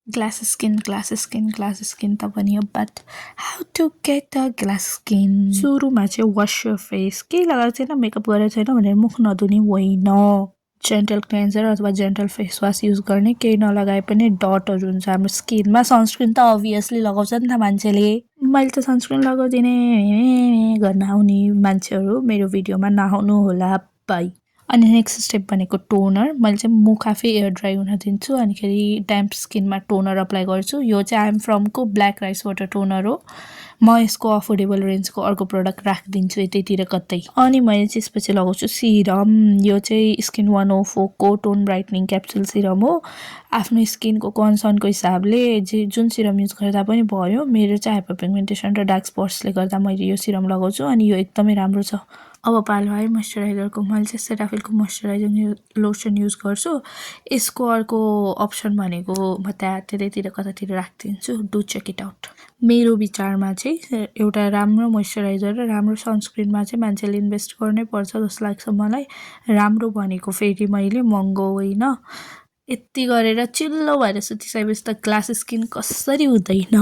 Glass skin त भनियो but how to get a glass skin सुरुमा चाहिँ वास योर फेस केही लगाएको छैन मेकअप गरेको छैन भनेर मुख नधुने होइन जेन्टल क्लेन्जर अथवा जेन्टल फेस वास युज गर्ने केही नलगाए पनि डटहरू हुन्छ हाम्रो स्किनमा सनस्क्रिन त अभियसली लगाउँछ नि त मान्छेले मैले त सनस्क्रिन लगाउँदिनँ गर्न आउने मान्छेहरू मेरो भिडियोमा नआउनु होला बाई अनि नेक्स्ट स्टेप भनेको टोनर मैले चाहिँ मुख आफै एयर ड्राई हुन दिन्छु अनिखेरि ड्याम्प स्किनमा टोनर अप्लाई गर्छु यो चाहिँ आइएम फ्रमको ब्ल्याक राइस वाटर टोनर हो म यसको अफोर्डेबल रेन्जको अर्को प्रडक्ट राखिदिन्छु यतैतिर कतै अनि मैले त्यसपछि लगाउँछु सिरम यो चाहिँ स्किन 104को टोन ब्राइटनिङ क्याप्सुल सिरम हो आफ्नो स्किनको कन्सर्नको हिसाबले जुन सिरम युज गर्दा पनि भयो मेरो चाहिँ हाइपर पिगमेन्टेसन र डार्क स्पट्सले गर्दा मैले यो सिरम लगाउँछु अनि यो एकदमै राम्रो छ अब पालो आयो मोइस्चराइजरको मैले चाहिँ सेटाफिलको मोइस्चराइजिङ लोसन युज गर्छु यसको अर्को अप्सन भनेको म त्यतैतिर कतातिर राखिदिन्छु डु चेक इट आउट मेरो विचारमा चाहिँ एउटा राम्रो मोइस्चराइजर र राम्रो सनस्क्रिनमा चाहिँ मान्छेले इन्भेस्ट गर्नै पर्छ जस्तो लाग्छ मलाई राम्रो भनेको फेरि मैले महँगो होइन यति गरेर चिल्लो भएर सुतिसकेपछि त ग्लास स्किन कसरी हुँदैन